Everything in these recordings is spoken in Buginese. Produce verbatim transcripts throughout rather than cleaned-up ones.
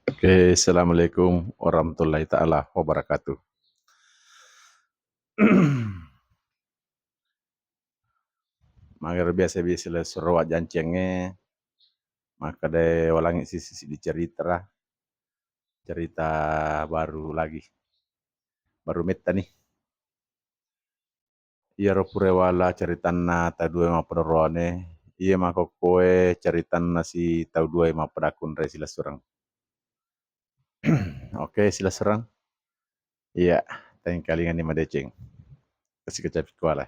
Oke, assalamualaikum warahmatullahi taala wabarakatuh. Magero biasa-biasa le suro wajjanciangnge, makkeda walangi sisi-sisi dicerita ra. Cerita baru lagi. Baru metta nih. Iyaro pura wala ceritanna tau dua mappadoruane, iya makkokkoe ceritanna si tau dua mappadakkunre silessureng. Oke, silessureng. Iya, tengkalingani madeceng. Kasi kecapi kuala.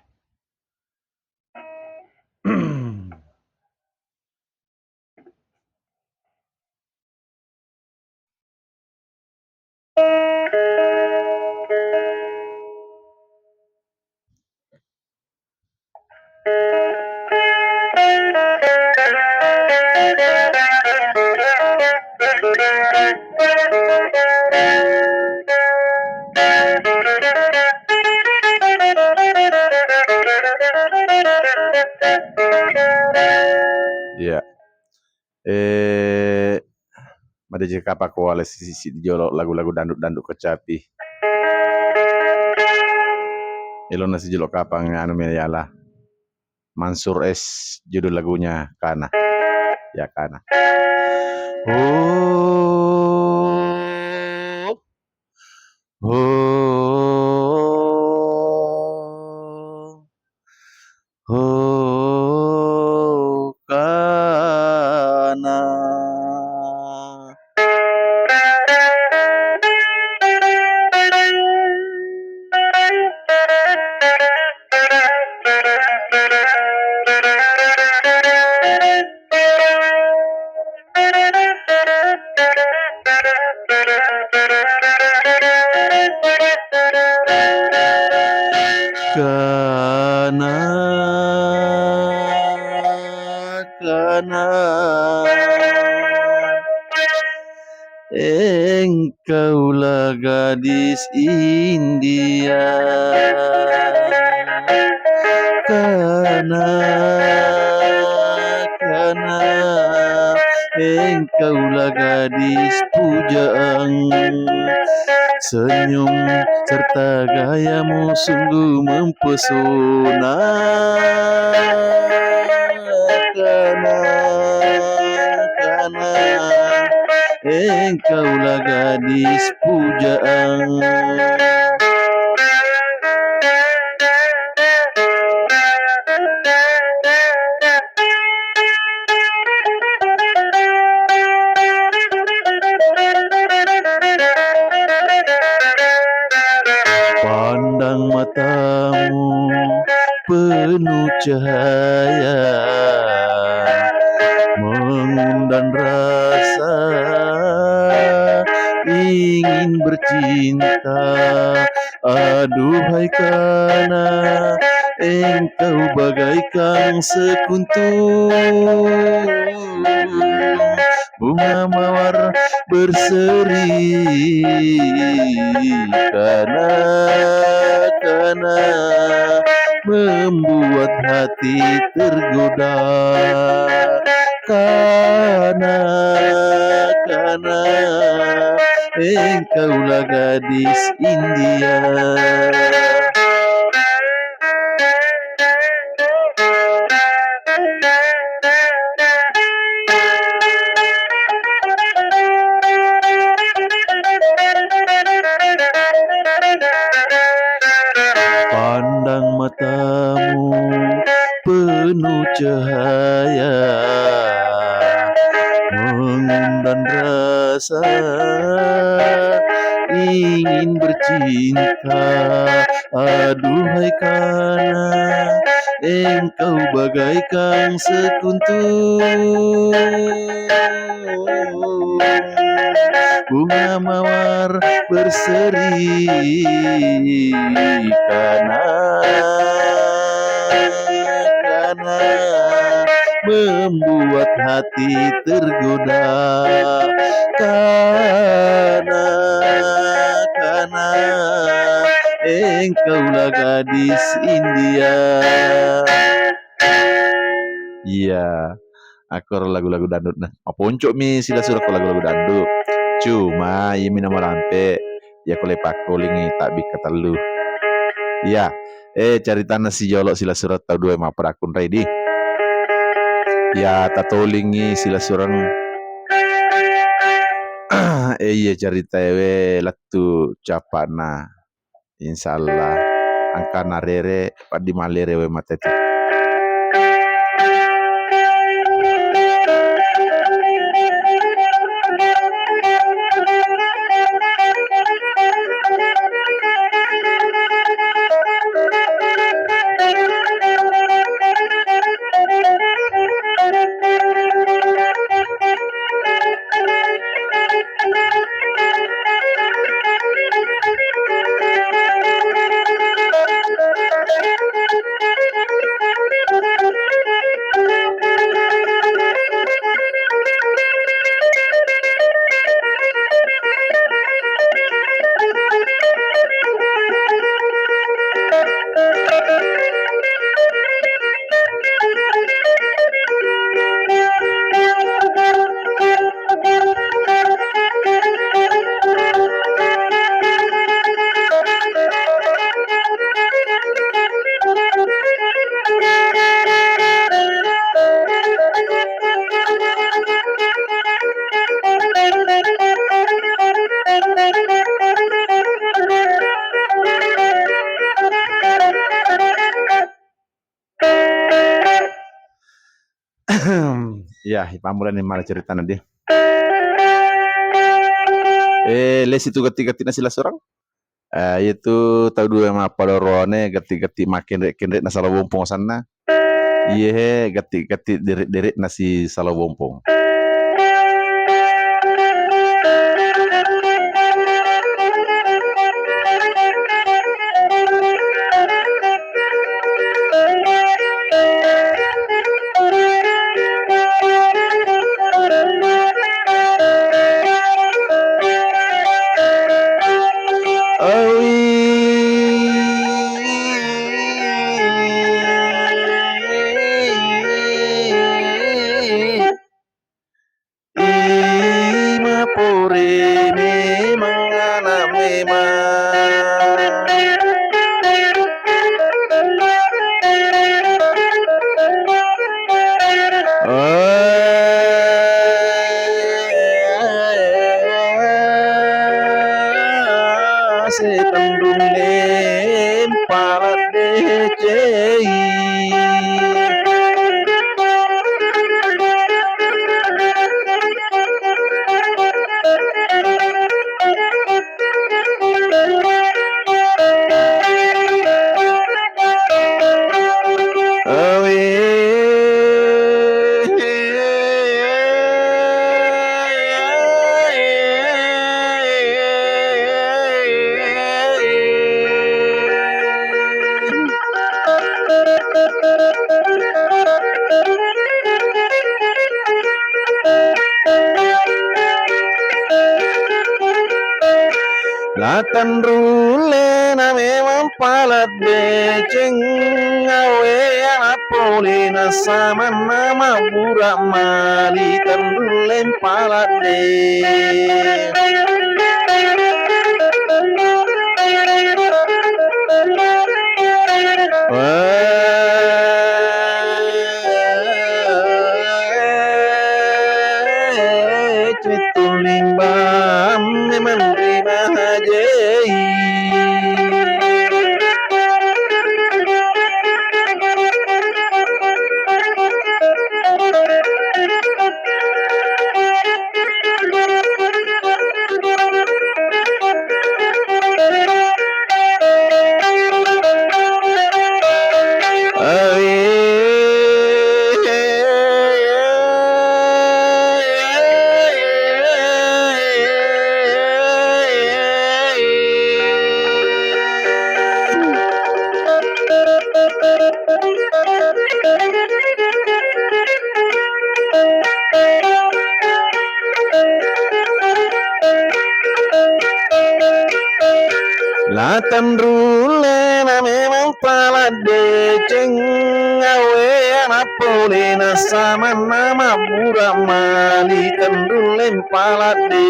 Iya. Eh, madeceng kapang ko wala sisi-sisi jolo lagu-lagu dangdut-dangdut kecapi. Elona sijolo kapang anu meyala. Mansur S, judul lagunya Kana. Ya, Kana. Oh, oh, oh, Kana. Kana, kana. Engkaulah gadis India. Kana, kana, engkaulah gadis pujaan. Senyum serta gayamu sungguh mempesona. Kana, kana, engkaulah gadis pujaan. Pandang matamu penuh cahaya, mengundang rasa ingin bercinta. Aduhai Kana, engkau bagaikan sekuntum bunga mawar berseri. Kana, kana, membuat hati tergoda. Kana, kana, engkaulah gadis India. Pandang matamu penuh cahaya, mengundang rasa ingin bercinta. Aduhai Kana, engkau bagaikan sekuntum bunga mawar berseri. Kana, kana, membuat hati tergoda. Kana, kana, engkaulah gadis India. Iya. Akkoro lagu-lagu dangdut na. Maponco'mi silessureng ko lagu-lagu dangdut. Cuma iyami namarampe, iya ko le pakkolingi tabbi katellu. Iya, eh, caritanna sijolo silessureng tau dua mappada kunrai di. Iya, tatolingi silessureng. Eh, iya carita ewe lettu capana. Insya Allah, engkana rere, wedding mallere wae mate tu. Iya, ipammulani mala ceritana di. Eh, lesi tu gatti-gatti na silessureng. Eh, iyatu tau dua mappada oroane gatti-gatti makkenre-kenre na salowompong sanna. Iye he gatti-gatti dere'-dere'na si salowompong. Ima pore memang ana' memang. Setan rulleng pala' decei. La tenrullena memang pala' deceng, awe ana' polena samanna mabbura' mali tenrulleng pala' de. Cettulimbang memang ri mahajei. La tenrullena memang Pala deceng awe ana pole na samanna mabbura mali tendulleng pala de.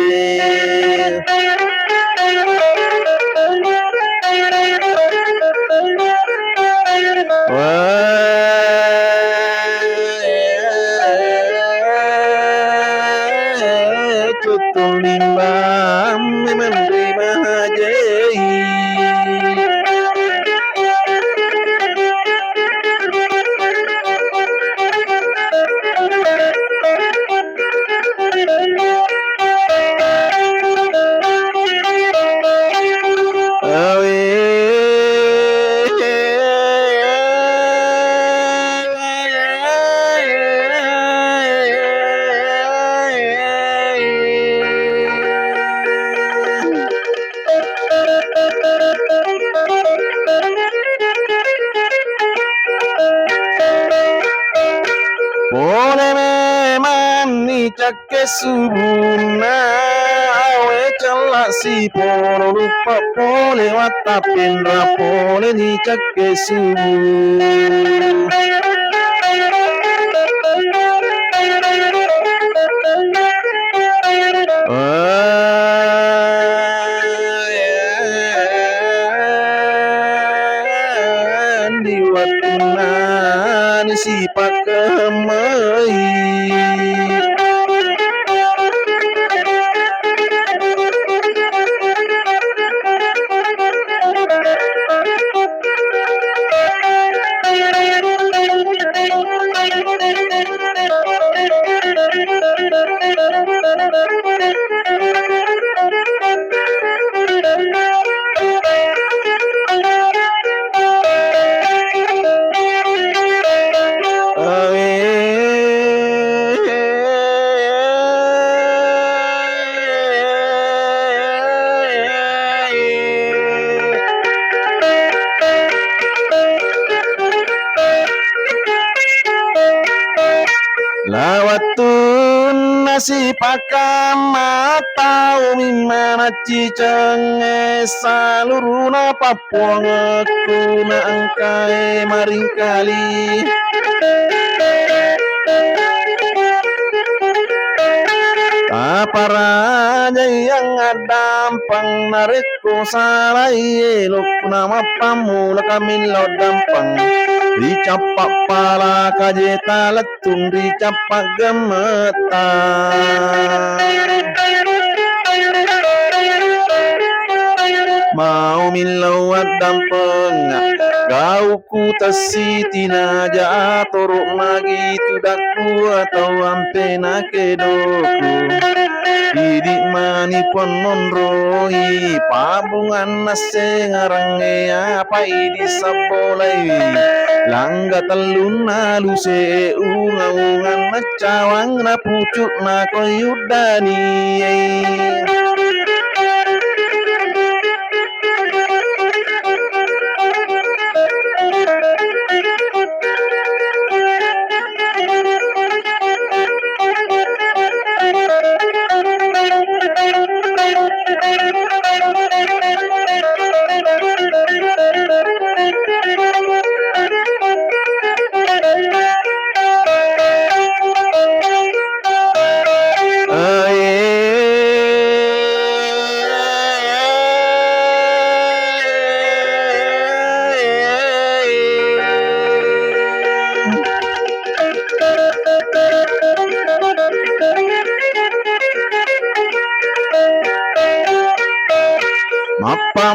Wah. Tuttung limbang memang terima jai. Awe. Pole memang ni cak- Ke subunna awe cella siporo luppa pole watta penra pole ni cakke subu. Di wattunna ni si- Pakkemmai. La wettunna sipakkamma taumi manaccicengnge saluruna pappuangekku naengkae maringkali. Taparajaiang addampeng narekko salai elokku namappammula kamillau dampeng. Ricappa pala kajeta lettung ricappa gemmetta. Mau millau addampengnga gauku tessiti naja atoro magi tudakku atau ampena kedoku. Idi mani ponnonroi pabunganna sengarangnge apa idi sabbolai langga tellunna luse unga-unganna cawang na pucuk na koyuddani.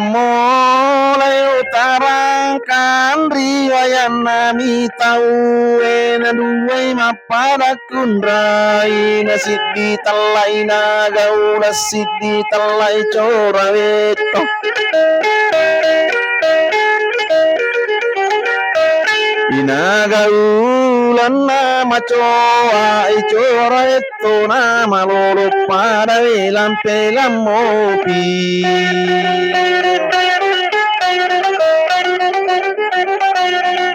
Mappammulai utarangkan riwayanna mi tauwe na duwai mappada kunrai na siddi tellai na gaula siddi tellai cora wetto. Inaga ulanna macoa icora ettona malolo pada welang-pelang mopi.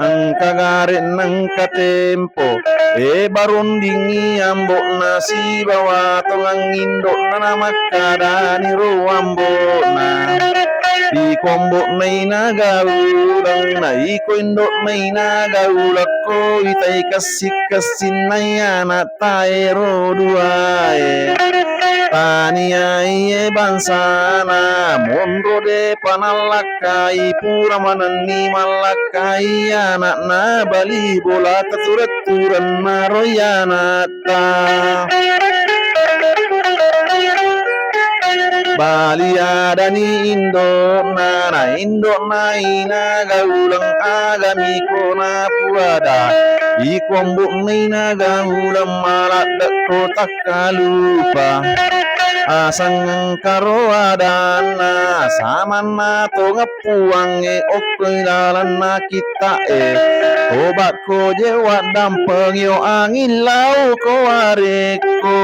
Engka gare nengka tempo. E barundingngi ambo'na sibawa tongang indo'na namakkadani ro ambo'na. Iko ombo'na Inaga Uleng, na iko indo'na Inaga Uleng, ko itai kessing-kessinna iyana taero duae. Taniaie bangsana, monro depa nallakkai, pura manenni mallakkai ana'na, bali bola tatureng-tureng naro iyanatta. Bali adani indo'na, na indo'na Inaga Uleng, agami ko napuada. Iko ombo'na Inaga Uleng, maladde' ko takkalupa. Aseng engkaro adanna, samanna tongeng puangnge, okkoi lalenna kitta'e. Tobakko je waddampengi, o anging lau ko arekko.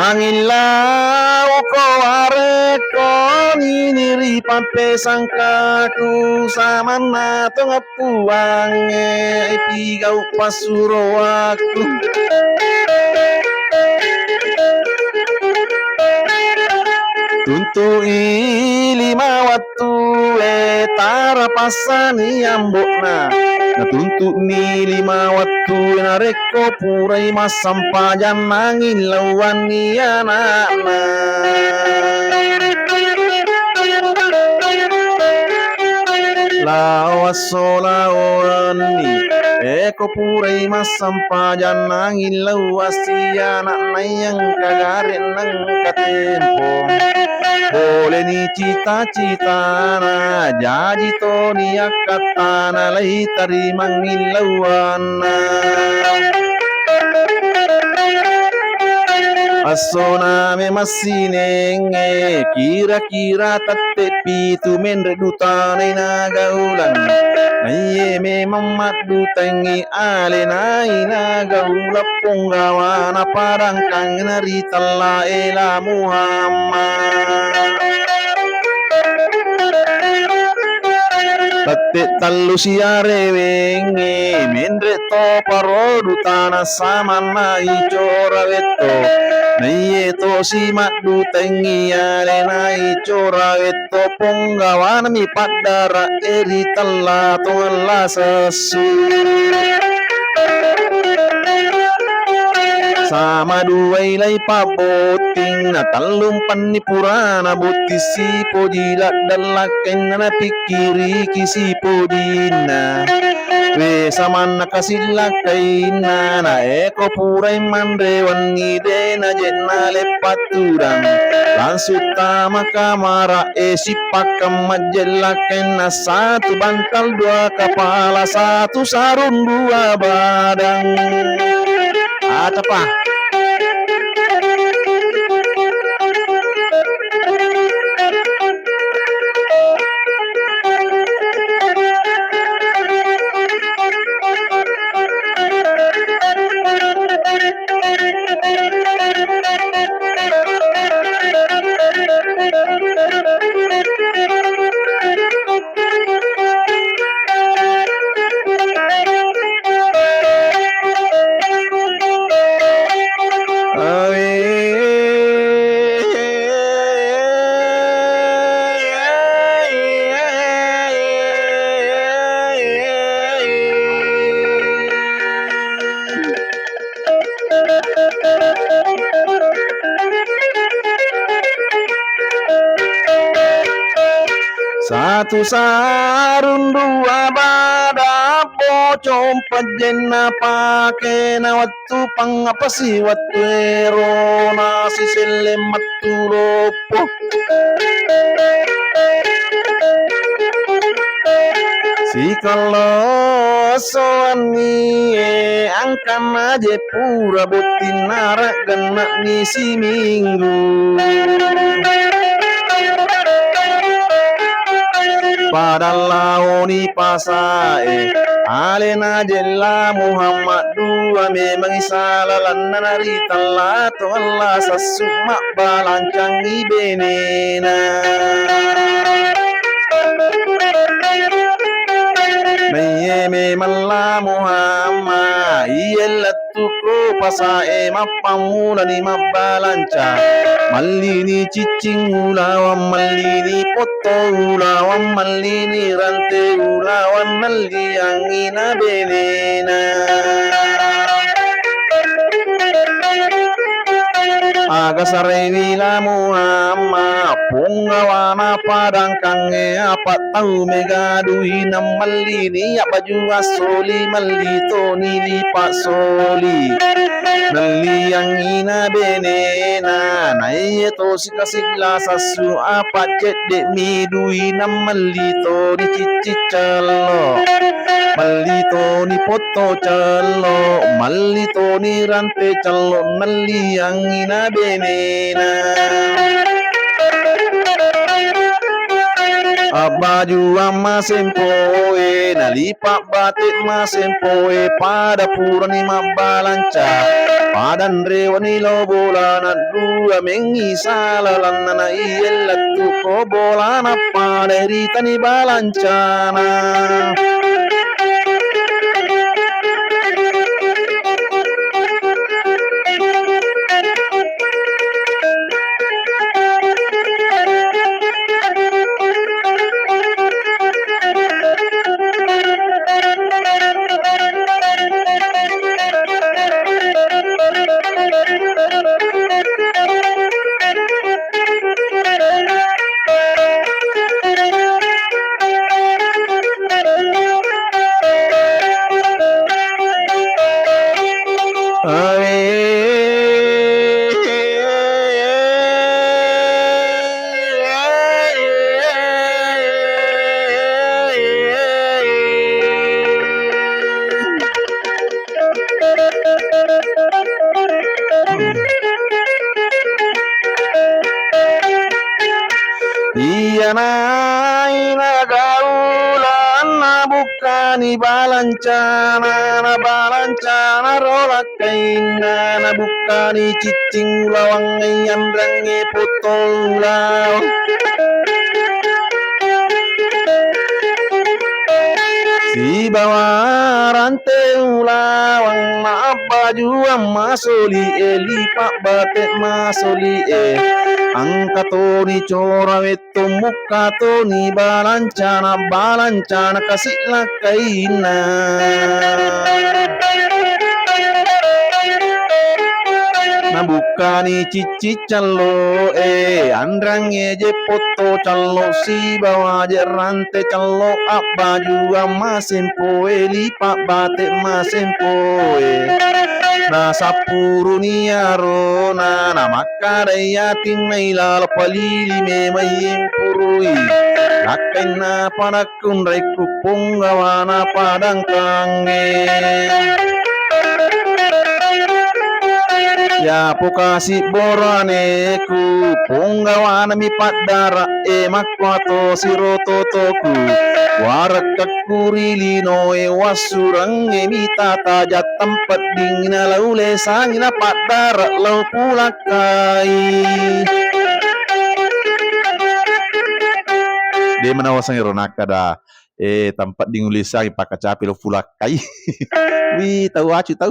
Anging lau ko arekko, nini ri pappesangkaku, samanna tongeng puangnge, ipigau passuroakku. Tuntu'i lima wattue, tarapassani ambo'na. Natuntu'ni lima wattue, narekko purai massampajang, nanging lauanni ana'na. Lao esso lao wenni, e ko purai massampajang, nanging lao assi ana'na iya engka gare' na engka tempo. Poleni cita-citana, jaji toni akkattana, lai tarimangngi lauanna. Essona memang sinengnge, kira-kira tette' pitu menre' dutana Inaga Uleng. Naiye memang maddutengngi alena Inaga Uleng, ponggawana padangkangna ri tellae La Muhammad. Tette' tallu siarewengnge, menre' to paro dutana samanna icora wetto. Naiye tosi maddutengngi alena icora wetto, ponggawanami paddara'e ri tella tongeng La Sessu. Sama duai lai pabbotting, na tellumpenni purana botting, sipoji ladde' lakkainna, napikkiriki sipojinna. We samanna kasi' lakkainna, na eko purai manre wenni, de' naje'na leppatturang. Langsung tama kamara'e, sippakkang majje' lakkainna, satu bantal dua kapala, satu sarung dua badang. Atapa. Satu sarung dua badang, Compa jenna pakena wettu pangngapasi wettu ero nasiselle mettu loppo. Sikallo esso wennie angkanna je pura bottinna raggenne'ni siminggu. Pada laoni pasae, alena jella Muhammad dua memangngi salalanna naritella to Allah sassu mabbalancangngi benena. Naiye memang la Muhammad, iye lettuko pasae mappammulani mabbalanca. Mallini ciccing ulawang, mallini potto ulawang, mallini rante ulawang, nalliangngi na benena. Aga sarewi la Muhammad, ponggawana padangkangnge apa tau mega duina mallini abbaju assoli, melli toni lipa soli. Nalliangngi na benena, naiye to sikasilla sassu apa cedde'mi duina melli toni ciccing cello. Melli toni potto cello, melli toni rante cello, nalliangngi na benena. Abbajuang masempoe, nalipa batik masempoe, pada purani mabbalanca, pada nrewani lo bolana dua mengngi salalanna na iye lettuko bolana pada ritani balancana. Iyana ina gaulanna bukkani balancana, na balancana ro lakkainna, na bukkani ciccing ulawang yanrangnge potto ulawang. Sibawa rante ulawang, mabbajuang masoli e, lipa batik masoli e. Engka toni cora wettu, mukka toni balancana, balancana kasi lakkainna. Nabukkani ciccing callo e, anrangnge je potto callo sibawa je rante callo, abbajuang masempoe, lipa batik masempoe. Nasappuruni arona, namakkadai yatinna ilalo palili memai impurui. Lakkainna pada kunraikku ponggawana padangkangnge. Yapo kasi boroaneku, ponggawanami paddara e, makkuato sirototoku. Warekkakku ri linoe, wassurengnge mita taja tempeddingi, nalaule sangi napaddara lao pulakkai. De manawaseng ero nakkada, eh, tempedding ulisangi pakkacapi lo pulakkai. Wih, tau acu tau.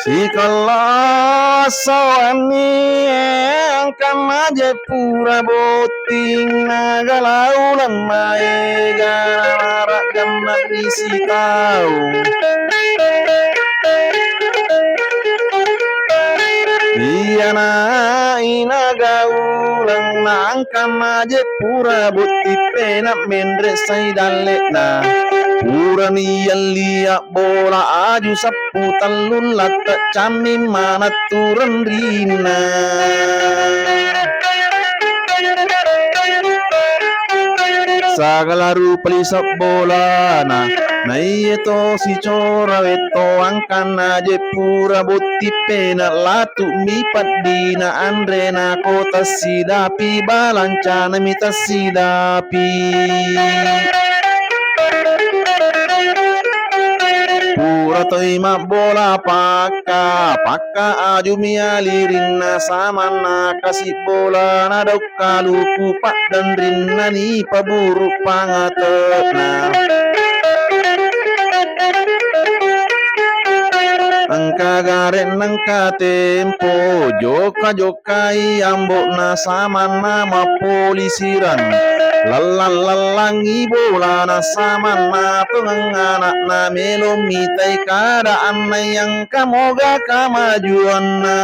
Sikella sawanni engkanna je pura botting, nagalau lemmaega naragganna isi tau. Iyana ina gauleng naengkanna je pura botting, pena menre sai dalle'na. Purani yallia bola aju sappu tellung latte cammi manattu renrinna. Sagala rupa lisa bolana, naiya to sicora wetto angkanna je pura botting, pena latu mi peddina anrena ko tessidapi, balancana mi tessidapi. Pura toi mabbola pakka, pakka aju mi alirinna samanna kasi bolana, dauk kaluku paddanrinna ni paburu pangate'na. Engka gare nengka tempo, jokka-jokkai ambo'na samanna mappolisirang. Lallang-lallangngi bolana samanna tongeng ana'na, melo mitai keadaanna yang kamoga kamajuanna.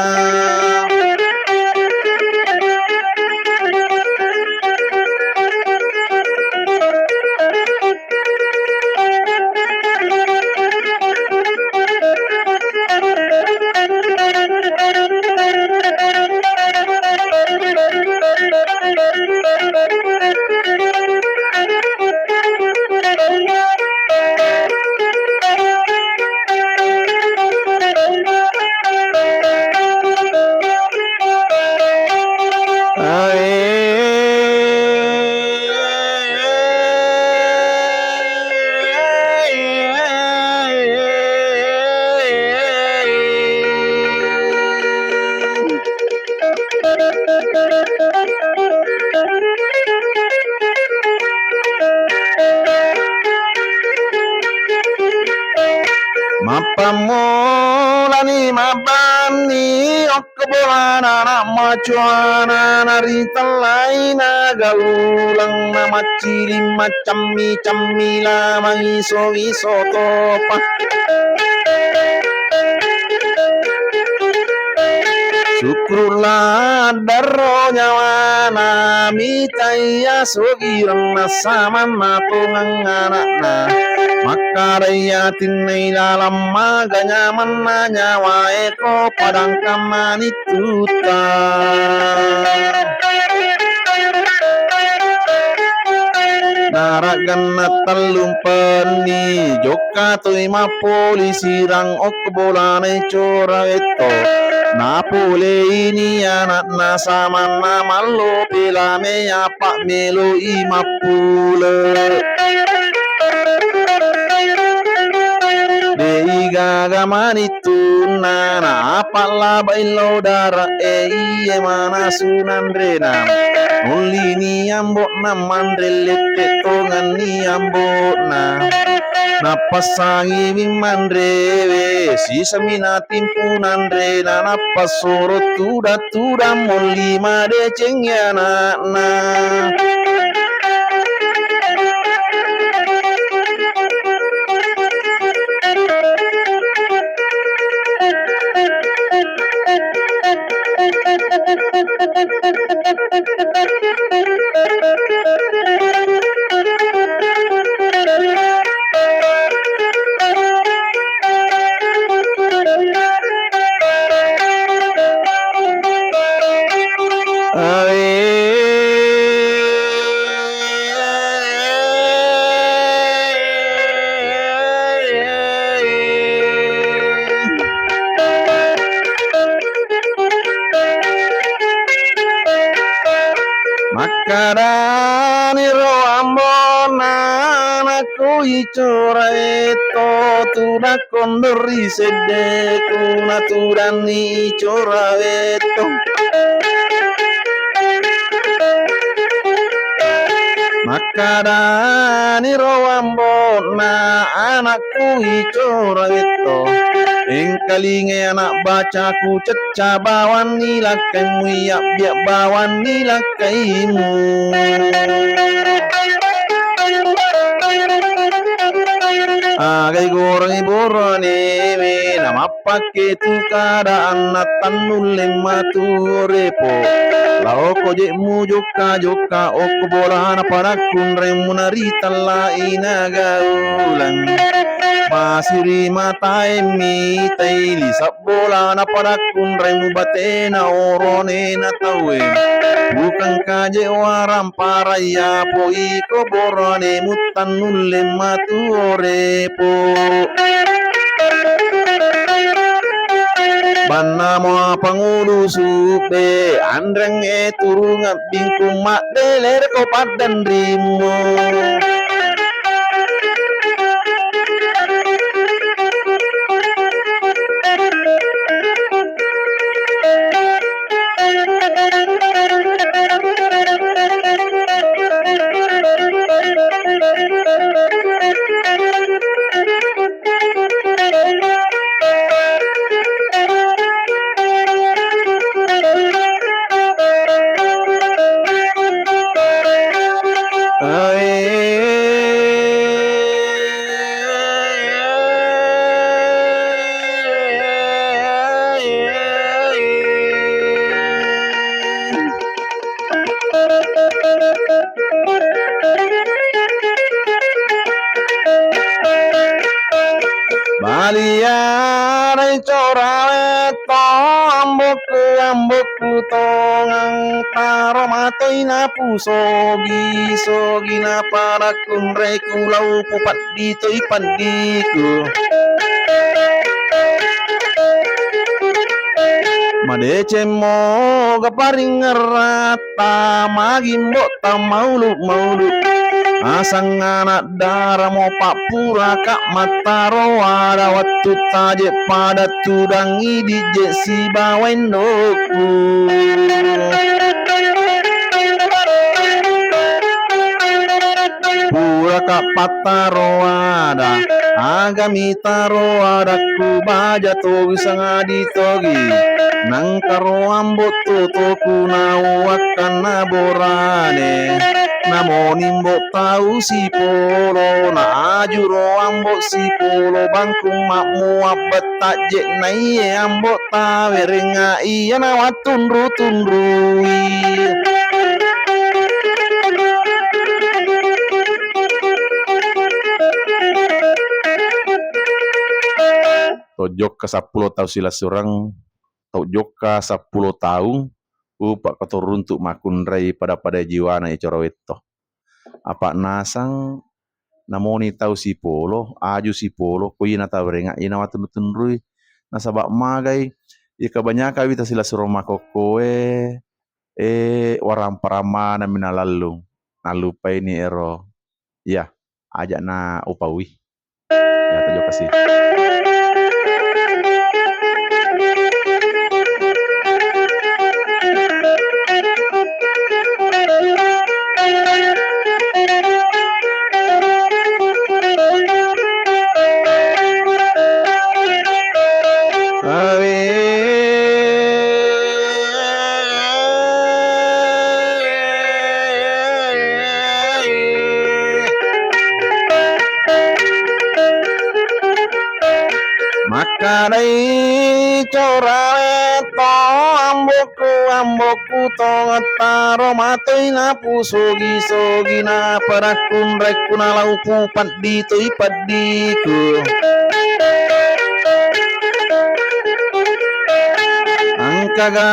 Mappammulani mabbanni okko bolana anak macuana, naritellaina gauleng na macciling maccammi-cammi lamang iso-iso topa. Syukurlah darro nyawana, mitaiya sogirenna samanna tongeng anakna. Makkadai atinnai lalang maga nyamanna nyawae ko padangkang manittutta. Naragganna tellung penni, jokka toi mappolisirang okko bolana icora wetto. Napoleini anakna samanna mallo pelame apa meloi mappule. Dei gaga manittunna, na apa labai lo dara e iye manasu nanrena. Nullini ambo'na manre lette tonganni ambo'na. Nappassangiwi manrewe, sisami natimpu nanrena, nappasoro tuda-tuda molli madeceng anakna. Makkadaniro ambo'na anakku icora wetto, tudang kondori seddeku natudanni icora wetto. Makkadaniro ambo'na anakku icora wetto, Engkalingai anak bacaku, cecca bawanni lakkaimmu, iyabbia bawanni lakkaimu. Agai gorangi boranewe, namappakke tu keadaan, nattannulle matu repo. Laoko jekmu jokka-jokka, okko bolana padakkunremu, naritallai nagaulang. Masiri matae mitai, lisa bolana padakkunremu, batena oronena tauwe. Bukang kaje warang paraya, poiko borane muttannulle matu orepo. Banna mo pangulu sube, anreng e turung abbingku, maddelerko paddanrimu. Balianai corawe to, ambokku, ambokku tongang, taro matoi napu sogi, sogi naparakkunreku, laupu padditoi paddiku. Madeceng moga paringerratta, magimbotta maulu-maulu. Asang anak dara mo pappuraka mattaro ada, wattu taje pada tudang idi je sibawa indokku. Puraka pattaro ada, agami taro adakku, baja togi sangadi togi. Nangkaro ambo totoku nauwakkanna borane. Namoni mbo tau sipolo, na ajuro ambo sipolo, bangkung makmu abbetta je naiye ambo tawerenga iya nawattunru-tunrui. Tojokka seppulo tau silessureng, tojokka seppulo taung, upa ko to runtu makkunrai pada-pada jiwana e coro wetto. Apa nasang namoni tau sipolo, aju sipolo, ko ina tau renga ina wattunru-tunrui. Nasaba magai, iya kabanyaka wita silessureng makokkoe, eh, warampa-rampa nami nalallung. Nallupaini ero. Iya, aja na upaui. Ya, tajo kasi. Makkedai corawe to, ambokku, ambokku, tongettaro matoi napusogi-sogi, naparakkunrekku nalaupu ditoi peddiku. Engkaga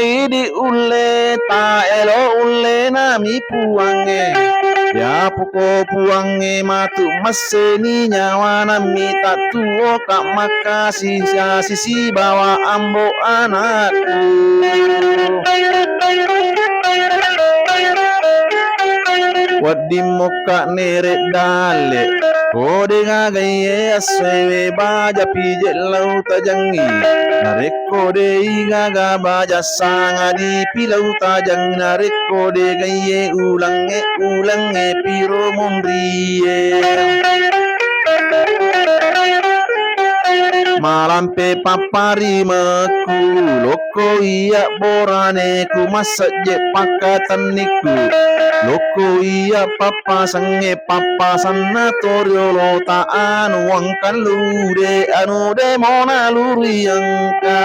idi ulle, taelo ulle nami Puangnge. Yapuko Puangnge matu messeni nyawana mi tattuoka makkasi-kasi sibawa ambo anakku. Wedding mokka nere dalle, kode gagaie essoewe baja pije lau tajangngi. Narekko dei gaga baja sanga dipilau tajang, narekko de gaie ulangnge, ulangnge piro monrie. Malampe papparimekku, lokko iya boraneku, massejje pakkatennikku, lokko iya pappasengnge, pappasenna toriolota, anu engka lurude, anu de mona luruyengka.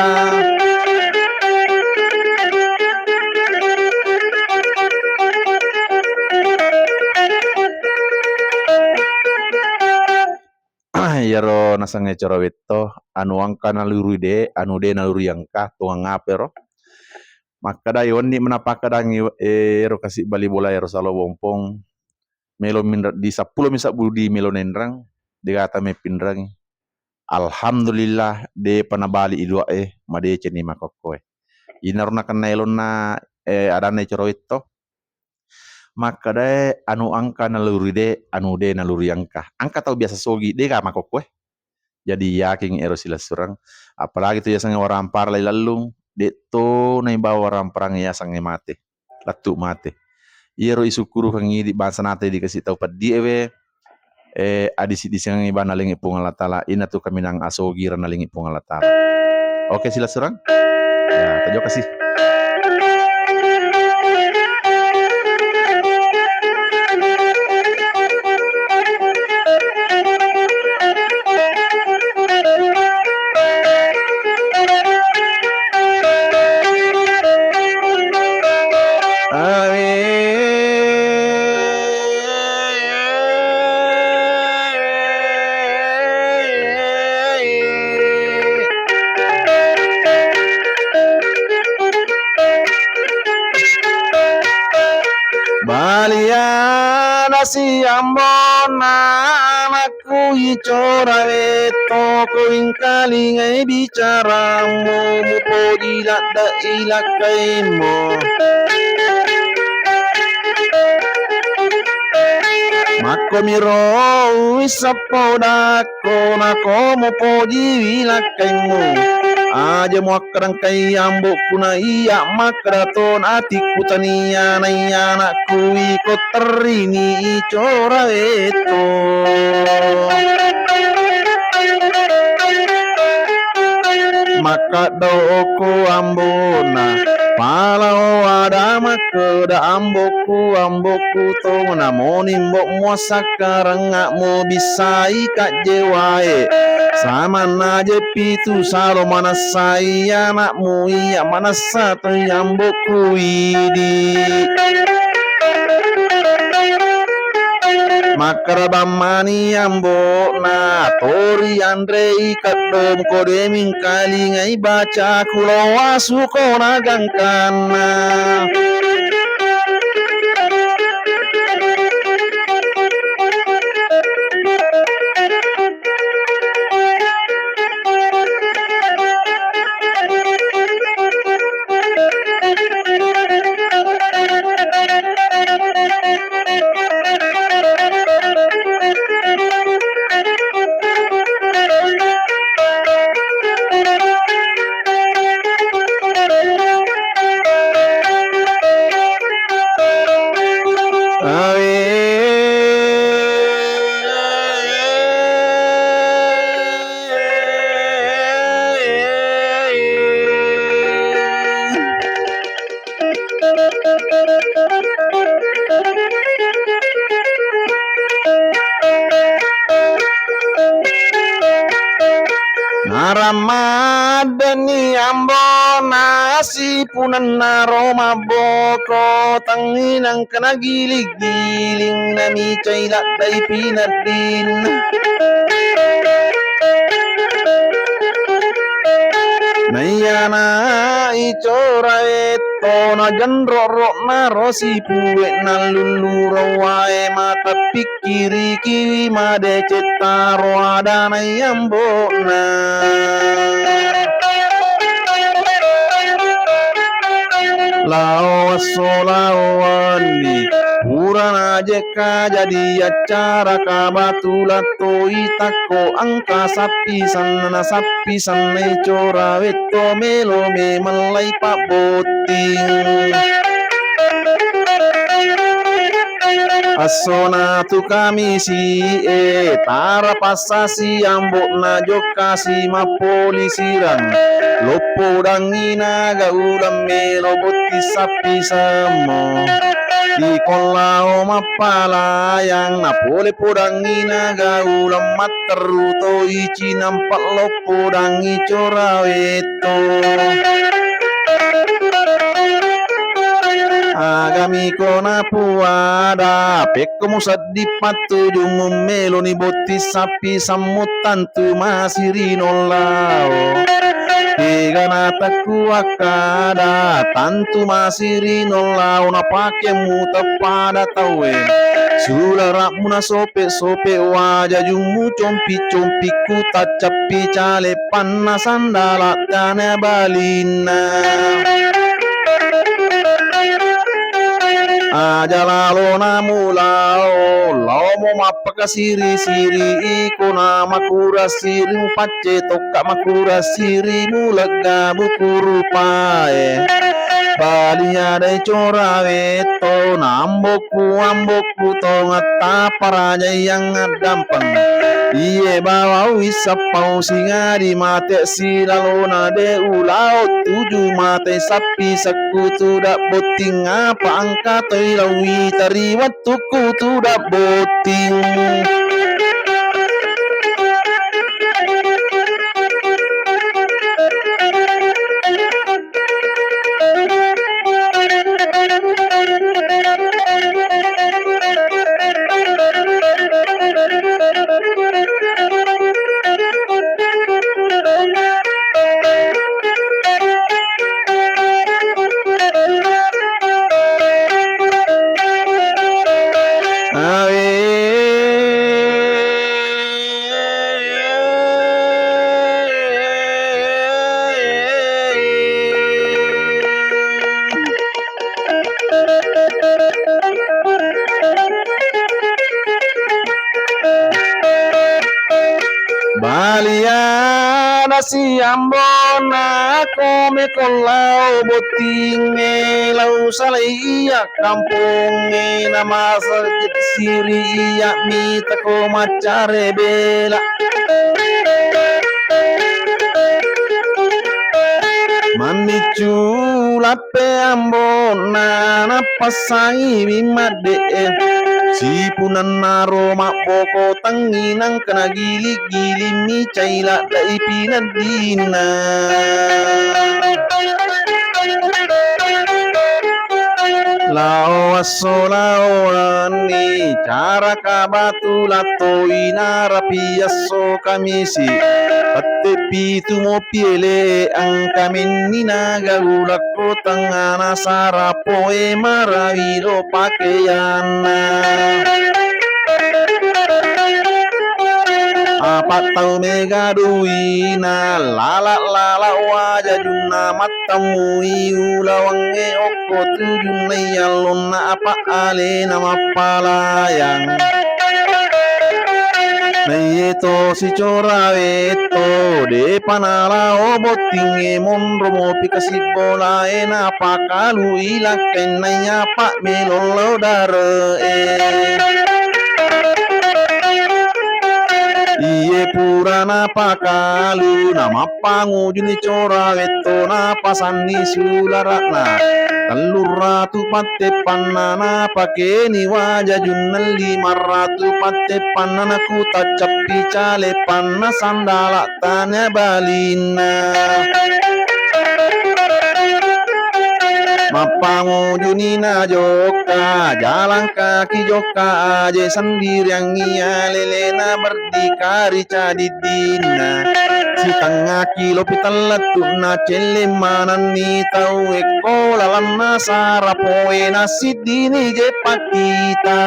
Iyaro nasengnge coro wetto, anu engka nalurui de, anu de nalurui engka, tongang apero. Makkedai wenni menapakkedangi, eh, ero kasi bali bola ero Salo Bompong, melo minre-, di seppulo mi sebbu di melo nenreng, degata mepinrengi. Alhamdulillah, depa nabali i dua e, madeceng ni makokkoe. Inaro nakenna elonna, eh, adanna coro wetto. Makkedae anu engka naluri de, anu de naluri engka. Engka tau biasa sogi, dega makokkoe. Jadi yakin ero silessureng, apalagi tu yasengnge warampara lai lellung, de to naibawa waramparang yasengnge mate, lettu mate. Iyaro isukkurukengngi idi bangsa nate dikasi tau peddi ewe, eh, adisi-disengengngi bana lengnge Puang Allah Taala, inatu kaminang asogi ranna lengnge Puang Allah Taala. Oke, silessureng. Ya, tajo kasih. Baliana si ambona anakku icora wetto, ko ingkalingai bicaramu, mupoji ladde ilakkaimmu. Makkomiro uwisseppo dakko, nako mupojiwi lakkaimmu. Aja muakkarangkai ambokku na iya makkeda ton atikku tania, naiya anakku iko terrini icora wetto. Makkaddo okko ambona, palao ada makkeda ambokku, ambokku tongna moni mbok muassakkarengngakmu bissai kajjewae. Samanna jeppitu salo manessai anakmu iya manessa toi ambokku idi. Makkarabang mani ambo'na, tori anrei kaddo muko de mingkalingai bacaku, loa suko na gangkanna. Narammaddenni ambo nasi punanna ro mabboko, tangnginang kena giling-giling namicai laddai pineddinna. Naiyana icora etto na jenro-ro naro sipuwe nallullu rowae mata pikkirikiwi madeceng taro adana iyambo'na. Lao esso lao wenni purana jekka jadi accara kabatulan toi takko engka sappi sanna sappi sannai cora wetto melo memellai pabbotting. Essona tu Kamisi'e, tara passasi ambo'na jokkasi mappolisirang. Loppodangngi naga uleng melo botting sappi semmo. Iko lao mappalayang, napole podangngi naga uleng matteru toi cinampa loppodangngi corawe. Agami ko napuada, pekko musedding pattujung, meloni botting sappi sammu tantu masiri nollao. Kegana takkuakkada, tantu masiri nollao, napakemmu teppada tauwe. Sulara'mu nasope-sope, wajajummu compi-compi, ku taccappi cale panna sandala tana balinna. Aja lalona mulao, laomo mappakasiri-siri, iko na makura siri, mupacce tokka makura siri, mulegga buku rupae. Bali adai corawe to, na ambokku, ambokku to, ngatta parajai yang addampeng. Iye bawang wissappau singadi mate silalona de ulao tuju mate sappi sekku tuda botting apa angka toi lawi tari wettukku tuda botting. Awe. Baliana siambona kome kollau bottingnge lau salai iya kampongnge namasa siri iya mitako maccare bela. Manniccu lappe ambonna nappassangi madde'e. Sipunannaro mabboko tangngi nangkana giling-gilimmi cai ladde'i pineddinna. Lao esso lao wenni, caraka batu lattoi narapi esso Kamisi. Tette pitu mopi ele engka menni nagaulakko tengngana sarapoe marawi lo pakeanna. Apa tau mega duina, lala-lala wajajunna mattemui ulawangnge okko tujunna yallonna apa alena mappalayang. Naiye to sicorawe to, depa nalao bottingnge monro mopi kasibbolae napakalu ilakkainna yapa melollo dare'e. Iye pura napakalu, namappangujuni corawe to, napasanni sulara'na. Telluratu patteppanna, napakeni wajajunna, limaratu patteppanna, nakutaccappi cale panna sandala tana balinna. Mappangujuni najokka, jalang kaki jokka aje sendiriangngi alelena berdikari cadiddinna. Sitengngaki lopi tellettu'na celleng manenni tau ekko lalenna sarapoe nasi dini je pakkita.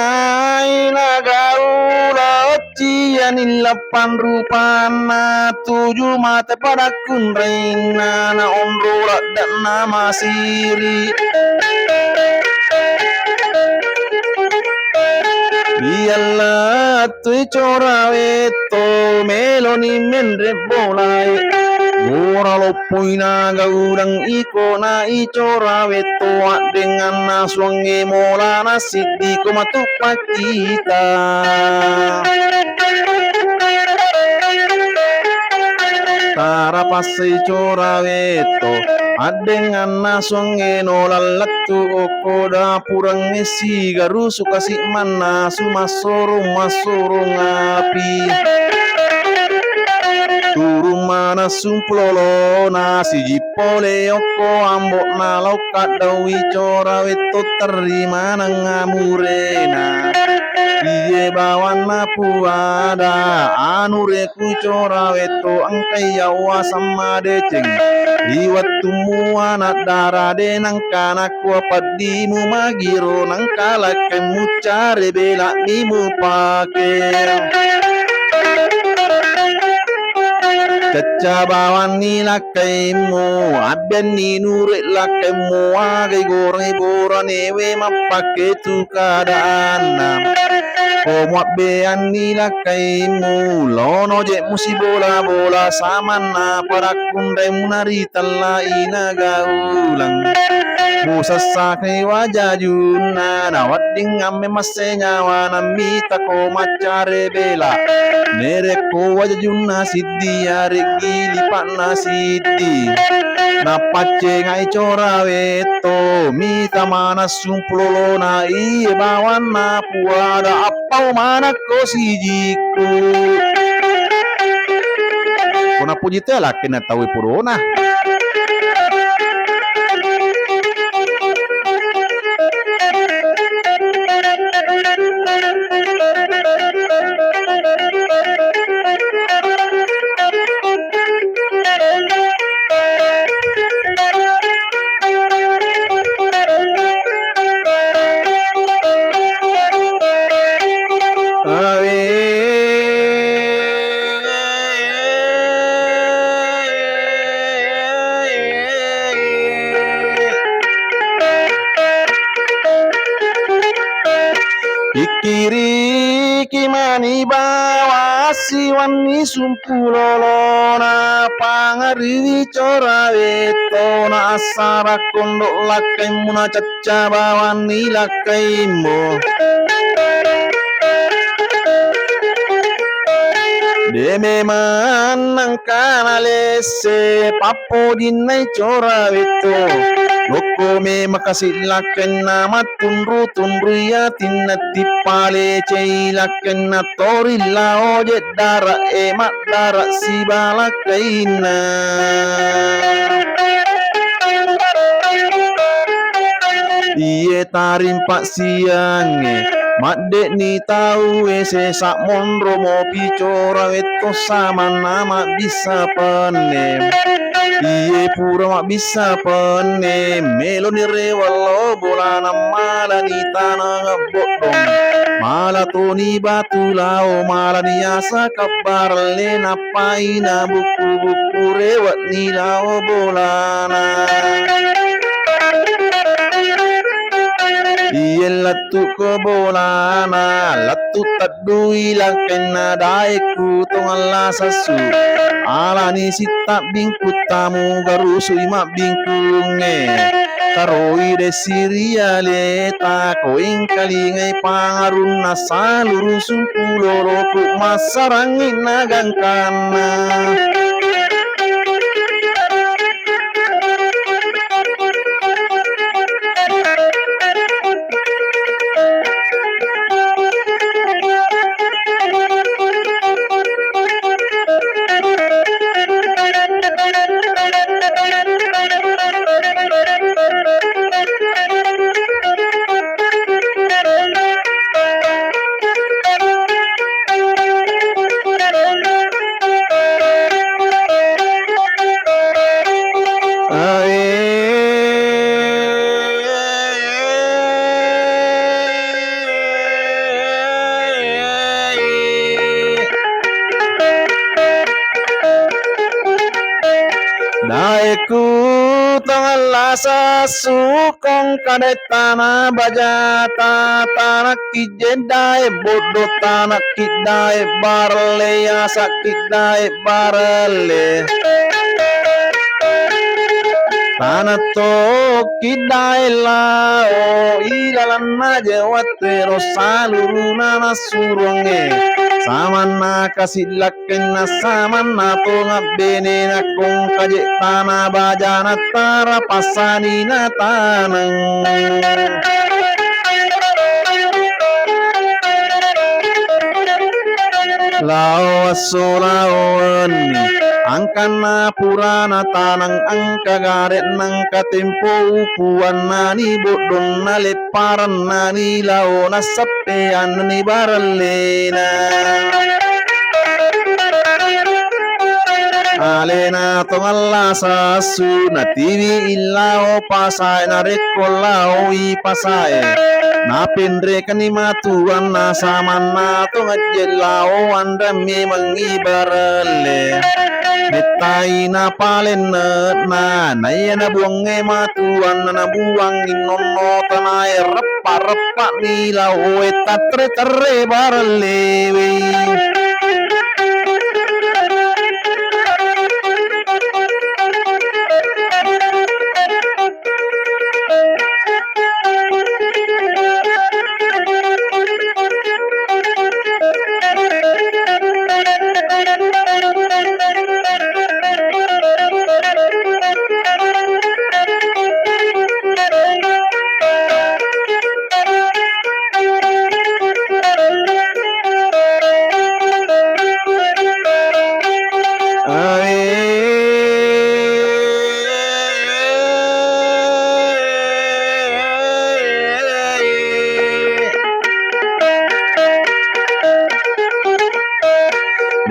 Aina gaula ciani leppang rupanna, tuju mate pada kunrainna, na onro ladde'na masiri. Iyalla tui cora wetto, meloni menre bolae. Bora loppoi na gaudang iko na icora wetto, addenganna suangnge mola na siddi ko matu paccita. Tara passai cora wetto, addenganna suangnge no lallettu okko dapurengnge sigarusu kasi mannasu massorong-massorong api. Turung manessung pulolona siji pole okko ambo'na lokka daui cora wetto terri maneng amurena. Iye bawanna puada anure ku cora wetto engkai yawa samma deceng. Ri wettummu anak dara de nangka nakua peddimu magiro nangka lakkemmu care bela'ni mupake. Cacca bawanni lakkaimmu, abbianni nure lakkaimmu, agai gorai boranewe mappake tu keadaanna. Ko muabbeanni lakkaimmu, lono je musibola-bola samanna pada kunremu naritellai na gaulang. Musessakai wajajunna, nawedding amme masse nyawana mita ko maccare bela. Nerekko wajajunna siddi, yareggi lipa'na siddi. Nappaccengai cora wetto, mita manessung pulolona iye bawanna puada appau manekko sijikku. Ko napuji te lakkenna tauwe purona. Awe. Pikkiriki mani bawa siwanni sumpulolona, pangariwi cora wettona assara kondo lakkaimmu na cacca bawanni lakkaimmu. De memang nangkana lesse pappodinnai cora wetto. Lokko memang kasi lakkainna mattunru-tunrui atinna tippalecei lakkainna tori lao jeddara e maddara sibalakkainna. Iye tarimpa siangnge, madde'ni tauwe sesa monro mopi cora wetto samanna mabbissa penne. Iye pura mabbissa penne, meloni rewello bolana malani tanang boddong. Mala toni batu lao, malani asa kabbaralle nappaina bukku-bukku rewe'ni lao bolana. Iye lettu ko bolana, lettu teddui lakkainna daekku tongalla sassu. Alani sittabbingku tamu garusui mabbingkungnge. Karoi dessirialeta ko engkalingai pangarunna saluru sumpuloloku massarangngi nagangkanna. Sukong kadai tana bajata, tana kijjedae boddo, tana kiddae barelle, asa kiddae barelle. Tana to kiddae lao ilalanna je wattuero saluruna nassurongnge. Samanna kasillak Kenna samanna tonga bene nakkong kaje tana bajana tara passani na taneng. Lao esso lao wenni, angkanna purana taneng engka gare nengka tempo upuannani boddonna lepparennani lao nassappeannani barellena. Alena tongalla sassu natiwi illao pasae narekko laoi pasae. Napenrekani matuanna samanna tongajje lao anre memangngi barelle. Mettai napalenne'na naiya nabuangnge matuanna nabuangngi nonno tanae reppa-reppa'ni laoe tattere-terre barellewe.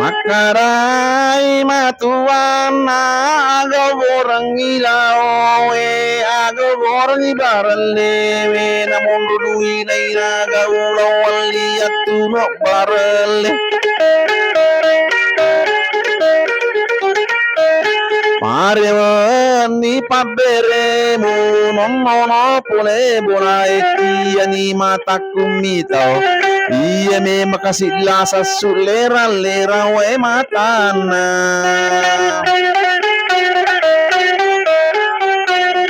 Makkarai matuanna, aga gorengngi laoe, aga gorengngi barellewe, namonro dui naina gau lao walli attuno barelle. Parewenni pabberemu, nonnono pole bolae, iyani matakku mitau. Iya memang kasilla sassu lera-lera wae matanna.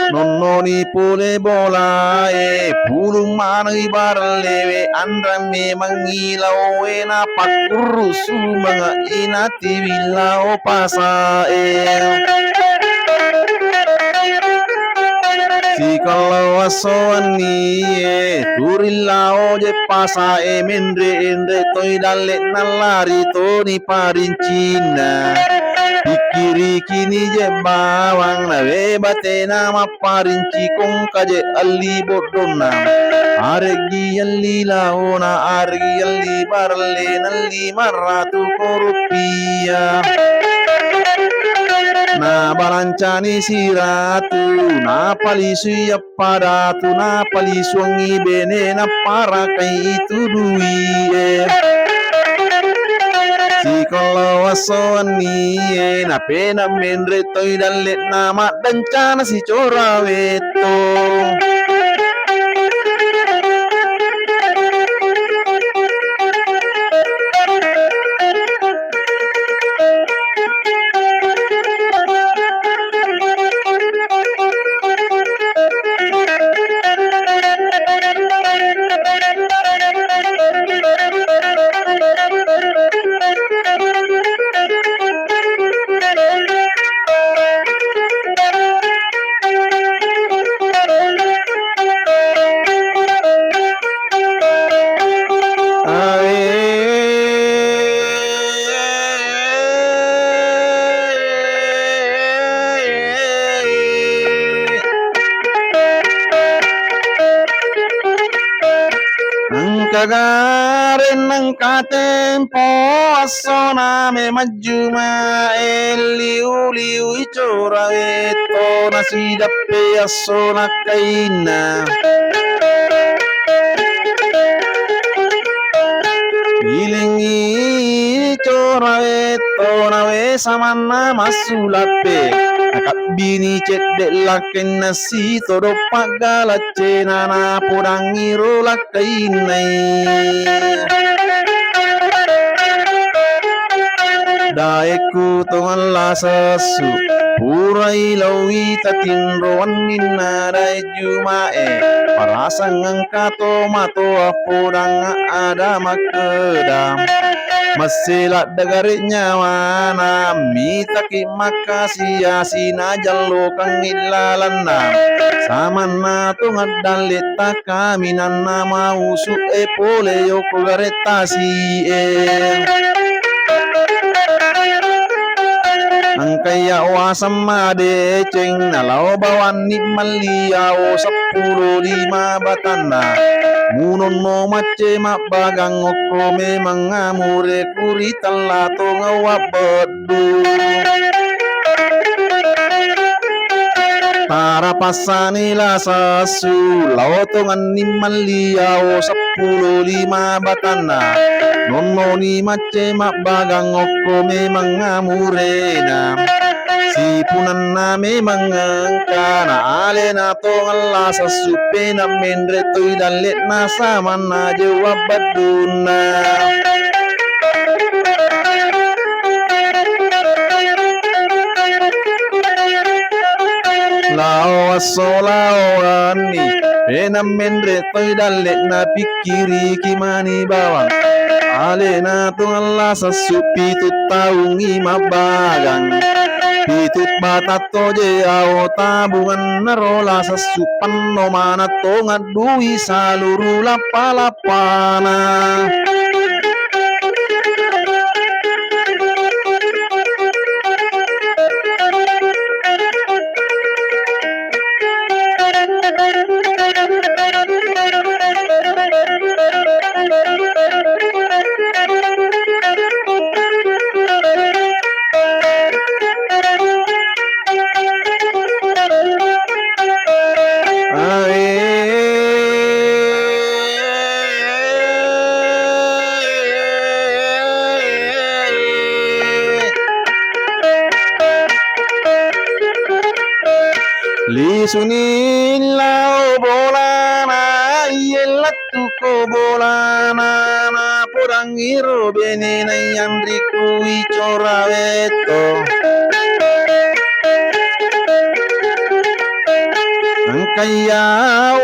Nonnoni pole bolae, pulung manengi barellewe, anrang memangngi laowe, napakkurru sumange'i natiwi lao pasae. Sikallo esso wennie, turi lao je pasae, menre-enre toi dalle nallari toni parincinna. Pikkirikini je bawang nawe batena mapparinci kongka je elli boddonna. Areggi elli laona, areggi elli barelle, nelli marratu ko rupiah. Nabalancani siratu, napalisui padatu, napalisuangngi bene, naparakai itu duie. Sikollo esso wennie, napena menre toi dalle'na, maddencana sicora wetto. Engka gareng, engka tempo, essona memang Jumae, liu-liu icora wetto, nasidappe esso nakkainna. Ilengngi cora wetto, nawe samanna massulappe. Nakabbini cedde' lakkainna sitodo' paggalacce na napodangngi ro lakkainnae. Daekku tongella sessu, purai laowi tatinro wenninna dae Juma'e, parasang engka to matoa podang ada makkeda, masse ladde' gare' nyawana, mitaki makkasi-asi najallokangngi lalenna, samanna tongeng dalle' ta kaminanna mausu'e pole yokko gare' tasi'e. Engkaiya waseng madeceng nalao bawanni malliao seppulo lima batanna. Munonno macce mabbagang okko memang amure kuri tella tongeng wabbeddu. Tarapassani la sessu, lao tongenni malliao seppulo lima batanna. Nonnoni macce mabbagang okko memang amurena. Sipunanna memang engkana alena tongeng la sessu pena menre toi dalle'na samanna jewang beddunna. Lao esso lao wenni, pena menre toi dalle'na pikkiriki mani bawang. Alena tongeng la sessu pitu taungngi mabbagang. Pitu batang toje ao tabungenna ro la sessu penno maneng tongeng dui saluru lappa-lappana. Lisuni lao bolana, iye lettuko bolana, napodangngi ro benena yanriku icora wetto. Engkaiya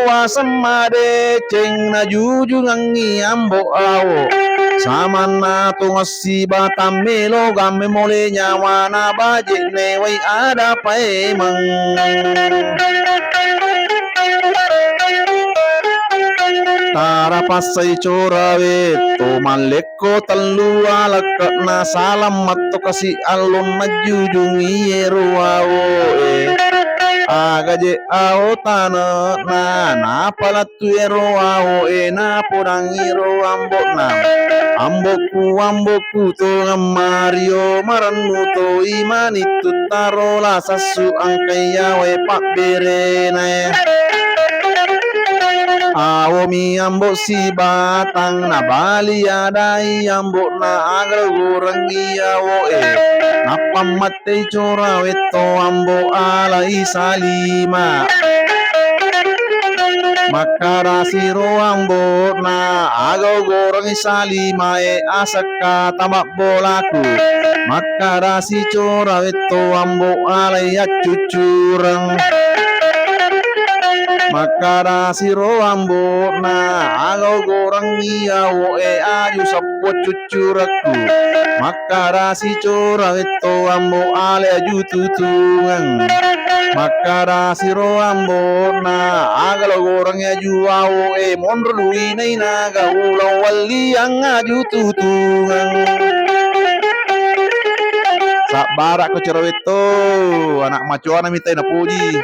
waseng madeceng najujungengngi ambo awo. Samanna tongeng sibatang melo gamme mole nyawana baje' newai ada paimeng. Tarapassai cora wetto mallekko tellu alekke'na salang metto kasi allonna jujungi ero awoe. Aga je' awo tane'na napala tu ero awoe napodangngi ro ambo'na. Ambo'ku, ambo'ku tongeng mario marennu toi manittu taro la sessu engkaiya wae pabberenae. Awomi ambo sibatang nabali adai ambo'na aga gorengngi awoe. Nappa tei cora wetto ambo alai salima. Makkarasi ro ambo'na, aga ugorengngi salimae asekka tamabbolaku. Makkarasi cora wetto ambo alai accuccureng. Makkarasi ro ambo'na, aga ugorengngi awoe aju seppo cuccurekku. Makkarasi cora wetto ambo ale aju tutungeng. Makkarasi ro ambo'na, aga lo goreng aju awoe monro duina inaga ulang walliang aju tutungeng. Sabbara'ko cora wetto, anak macoana mitai napoji.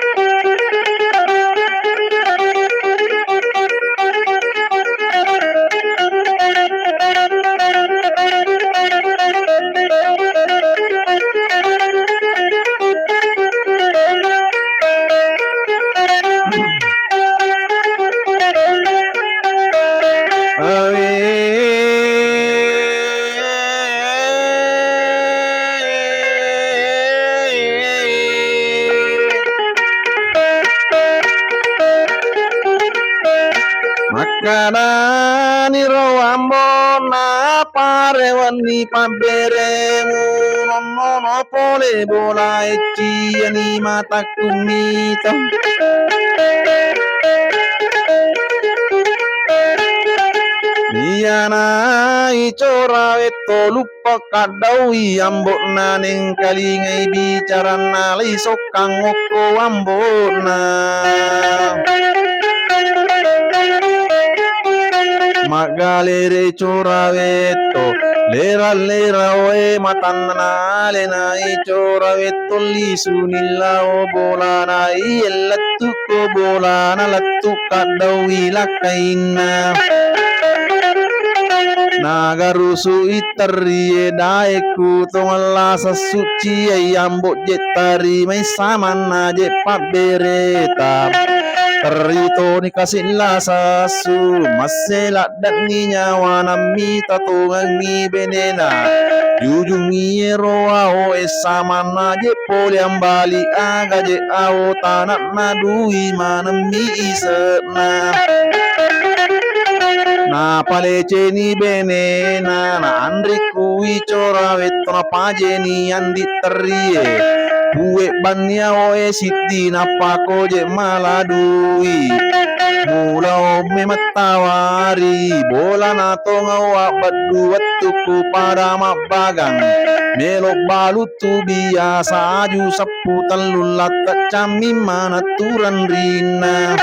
Naparewenni pabberemu, nonnono pole bola ecciani matakku mita. Iyana icora wetto luppa kaddaui ambo'na, nengkalingai bicaranna, laisokkang okko ambo'na. Maggalere cora wetto, lera-lera oe matanna, alena icora wetto, lisuni lao bolana, iye lettukko bolana, lettu kaddaui lakkainna. Nagarusu iterrie daekku tongella sessucciai ambo jettari mai samanna je pabbereta. Terri toni kasilla sassu, masse ladde'ni nyawa nammi tatongengngi benena. Jujungngi ero awo essa manna je pole ambali aga je awo tana'na dui manemmi ise'na. Napaleceni benena, na anrikku icora wetto napajeni andi terrie. Puwe banni awoe siddi nappa koje maladui. Mula omme mettawari, bolana tongau abbeddu wettukku pada mabbagang. Melo balu tu biasa aju seppu tellu latte cammi manettu renrinna.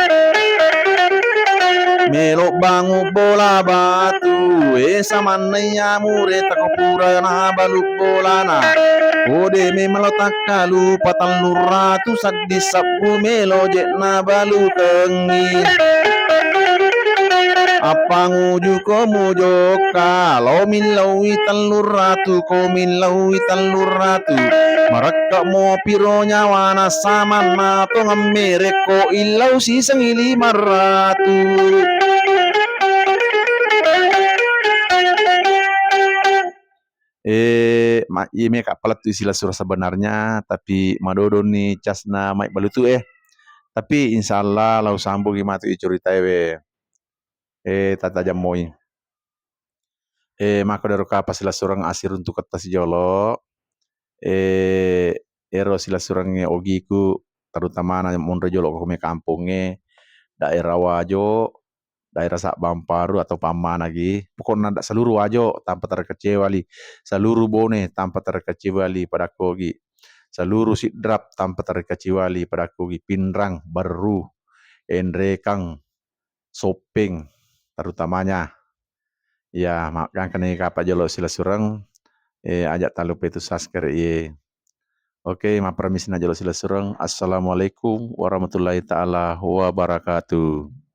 Melo bangu bola batu, e samanna iya mure tako pura nabalu bolana. Kode memelo takkalu patellu ratu saddi sabbu melo je nabalukengngi. Appangujuko mujokka, lo millauwi tellu ratu, ko millauwi tellu ratu. Marekka mo piro nyawana samanna tongeng merekko illau sisengngi lima ratu. Eh, ma-, iye meka palettu silessureng sebenarnya, tapi madodonni casna mai balutu eh. Tapi insya Allah lau sambungi matu i curitae we. Eh, tata jammoi. Eh, mako dero kapa silessureng asiruntuketta sijolo. Eh, ero silessurengnge ogiku, terutamana monro jolo ko me kampongnge, daerah Wajo, daerah Sabbang Paru atau Pammana gi. Pokokna da-, seluruh Wajo tanpa terkecuali, seluruh Bone tanpa terkecuali padakkogi, seluruh Sidrap tanpa terkecuali padakkogi, Pinrang, Berru, Enrekang, Soppeng, terutamanya. Ya, ma-, gangkani kapa jolo silessureng, eh, aja talupe tu subscribe ye. Oke, mappermisi na jolo silessureng. Assalamualaikum warahmatullahi taala wabarakatuh.